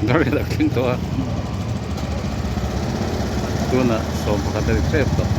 Dar riat a thleng tawh a tunah 11 a ri tep tawh.